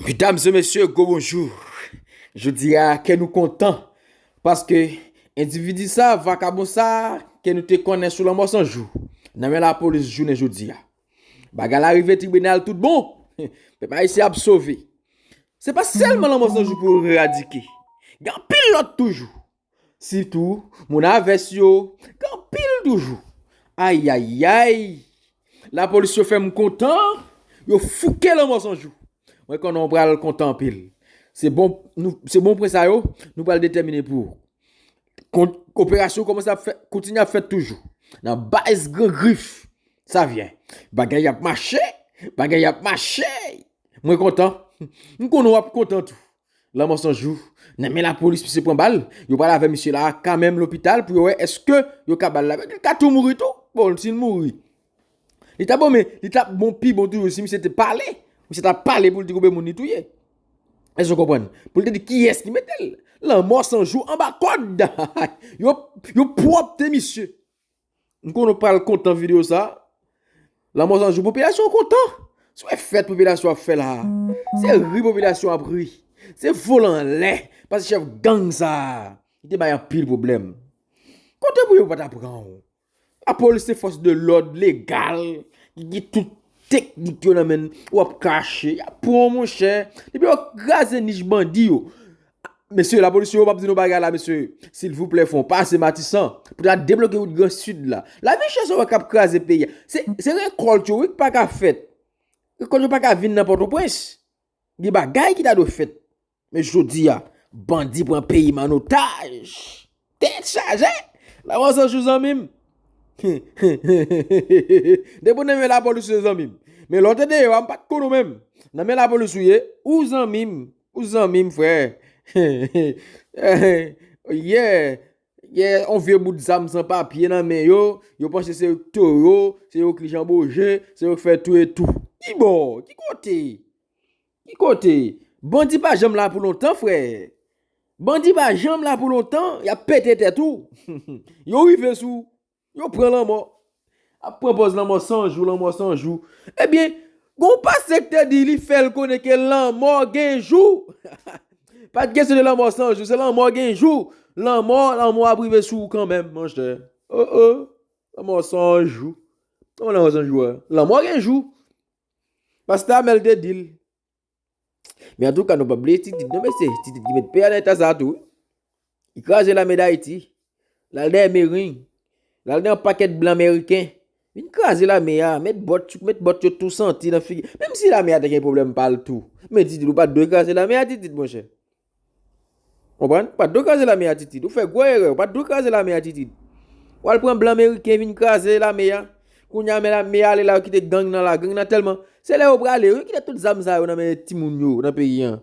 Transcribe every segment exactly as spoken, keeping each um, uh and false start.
Medam e mesye, gwo bonjou. Jodi a, kè nou kontan, paske endividi sa, vakabon sa, ke nou te konnen sou Lanmò San Jou, nan men lapolis jounen jodi a. Bagay la rive tribinal tout bon. Pèp ayisyen ap sove. Se pa sèlman Lanmò San Jou pou eradike. Gen anpil lòt toujou. Sitou, moun a vès yo, gen anpil toujou. Ayayay! Lapolis yo fè m kontan, yo fouke Lanmò San Jou. Mwen konnen w pral kontan anpil. Se bon, nou, se bon pwen sa yo, nou pral detèmine pou ou. Kon-, operasyon kòmanse ap fè, kontinye ap fèt toujou. Nan baz Gran Grif, sa vyen. Bagay ap mache, bagay ap mache. Mwen kontan. M konnen w ap kontan tou. Lanmò San Jou, nan men lapolis, misye pran bal, yo pral avè misye la kanmenm lopital pou yo wè èske yo ka ba l la. Li ka tou mouri tou. Bon, si l mouri, li ta bon, men li ta bon, pi bon toujou si misye te pale. Misye ta pale pou l di konbyen moun li touye. Èske w konprann? Pou l te di kiyès ki mete l. Lanmò San Jou anba kòd. Yo, yo pwòpte misye. M konnen w pral kontan videyo sa. Lanmò San Jou, popilasyon an kontan. Se yon fèt popilasyon ap fè la. Se ri popilasyon ap ri. Se vole anlè. Paske chèf gang sa, li te bay anpil pwoblèm. Kote pou yo pa ta pran w? Lapolis se fòs de lòd legal, ki gen tout teknik yo nan men, w ap kache, y ap pran w, monchè. Depi yo kraze nich bandi yo. Mesye, lapolis yo, m ap di nou bagay la, mesye. Silvouplè, fè yon pase Matisan pou ta debloke wout Gran Sid la. Lavi chè sa w wè k ap kraze peyi a. Se, se rekòlt yo, wi, k pa ka fèt. Rekòlt yo pa ka vin nan Pòtoprens. Gen bagay ki ta dwe fèt. Men jodi a, bandi pran peyi m an otaj. Tèt chaje! Lanmò San Jou, zanmi m. Depi w nan men lapolis ou ye, zanmi m. Men lè w te deyò a, m pa t konn ou menm. Nan men lapolis ou ye, ou zanmi m. Ou zanmi m, frè. Yeah. Yeah, yon vye bout zam san papye nan men yo. Yo panse se yo k towo, se yo k li janboje, se yo k fè tou e tou. Ki bò? Ki kote? Ki kote? Bandi pa janm la pou lontan, frè. Bandi pa janm la pou lontan. Y ap pete tèt ou. Yo rive sou, yo pran lanmò. Ap pran pòz Lanmò San Jou, Lanmò San Jou. Ebyen, gon pastè k te di li fè l konnen ke lanmò gen jou. Pa t kesyon de Lanmò San Jou, se lanmò gen jou. Lanmò, lanmò ap rive sou ou kanmenm, monchè. Oh, oh. Lanmò San Jou. Kòman Lanmò San Jou a? Lanmò gen jou. Pastè Amèl te di l. Men antouka, nou p ap bliye Titid non, mesye. Titid ki met peyi a nan eta sa a tou, wi. Li kraze lame Dayiti. L al dèyè Meri. L al dèyè yon pakèt blan meriken. Vin kraze lame a. Met bòt, met bòt yo tou santi nan figi. Menm si lame a te gen pwoblèm pa l tou. Men Titid, ou pa t dwe kraze lame a, Titid, monchè. Konprann? Ou pa t dwe kraze lame a, Titid. Ou fè gwo erè. Ou pa t dwe kraze lame a, Titid. W al pran blan meriken vin kraze lame a. Kounye a, men lame a ale la, yo kite gang nan la. Gang nan tèlman. Se lè yo prale, yo kite tout zam sa yo nan men timoun yo, nan peyi a.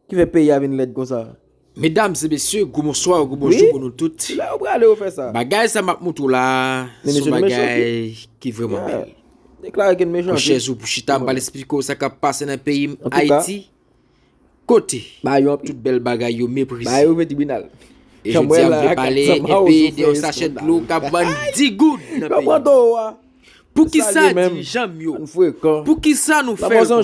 Ki fè peyi a vin lèd konsa. Medam e mesye, gwo bonswa, gwo bonjou pou nou tout. Wi. Lè yo prale, yo fè sa. Bagay sa m ap montre w la, se yon bagay ki vrèman bèl. Deklare ke n mechan. Monchè, jou pou chita, m pral esplike w sa k ap pase nan peyi m, Ayiti. Kote tout bèl bagay yo meprize. E jodi a, m vle pale enpe de yon sachè dlo k ap vann dis goud nan peyi m. Poukisa dirijan m yo? Poukisa nou fè l konsa?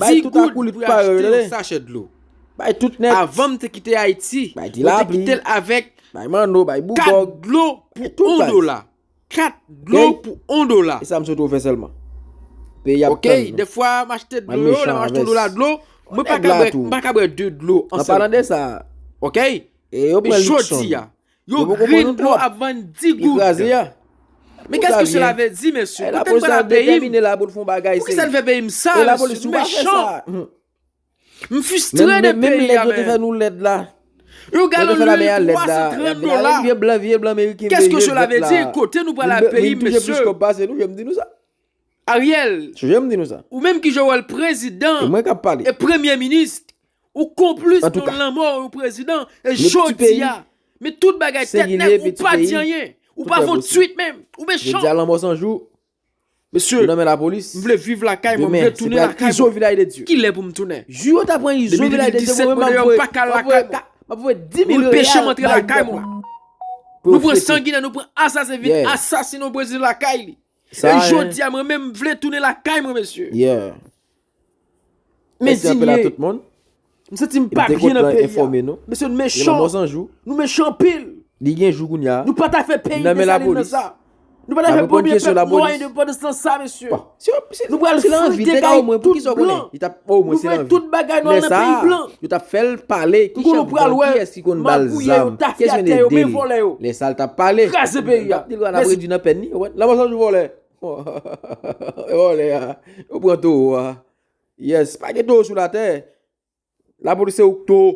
Dis goud pou yo achte yon sachè dlo. Avan m te kite Ayiti, mwen te kite l avèk kat dlo pou yon dola. Kat dlo pou yon dola. E sa m swete w fè sèlman. Peyi ap tann nou. Dèfwa, m achte dlo yo, lè m achte yon dola dlo, mwen pa ka bwè, m pa ka bwè de dlo an sèl kou. Oke? E jodi a, yo grenn dlo ap vann dis goud. Men kèske sela vle di, mesye? Kote m pral ak peyi m? Poukisa n fè peyi m sa, mesye? Nou mechan. M fristre de peyi a, men. Yo galon lwil twa san trant dola. Kèske sela vle di? Kote nou pral ak peyi m, mesye? Ariel, ou menm ki Joel prezidan e premye minis, ou konplis nan lanmò yon prezidan, e jodi a, men tout bagay tèt nèg, ou pa di anyen, ou pa fè yon twit menm, ou mechan. Mesye, m vle viv lakay mwen, m vle tounen lakay mwen. Kilè pou m tounen? Depi de mil disèt, mwen deyò, m pa ka al lakay mwen. Yo anpeche m antre lakay mwen. Nou pran sanginè, nou pran asasen vin asasinen yon prezidan lakay li. E jodi a, mwen menm, m vle tounen lakay mwen, mesye. Mèsi anpil a tout moun. M santi m pa byen nan peyi a. Mesye, nou mechan. Nou mechan anpil. Li gen jou kounye a. Nou pa ta fè peyi Desalin nan sa. Nou pa ta fè premye pèp nwa endepandans nan sa, mesye. Nou pral frite kay tout blan. Nou fè tout bagay nwa nan peyi blan. Yo t ap fè l pale. Ki chèf gang? Kiyès ki konn ba l zam? Kiyès ki vin ede l? Lè sa l t ap pale. Kraze peyi a. L ap di l, n ap redui nan pèn li. Lanmò Sanjou vòlè. Vòlè a. Yo pran towo a. Yes, pa gen towo sou latè. Lapolis se ou k towo.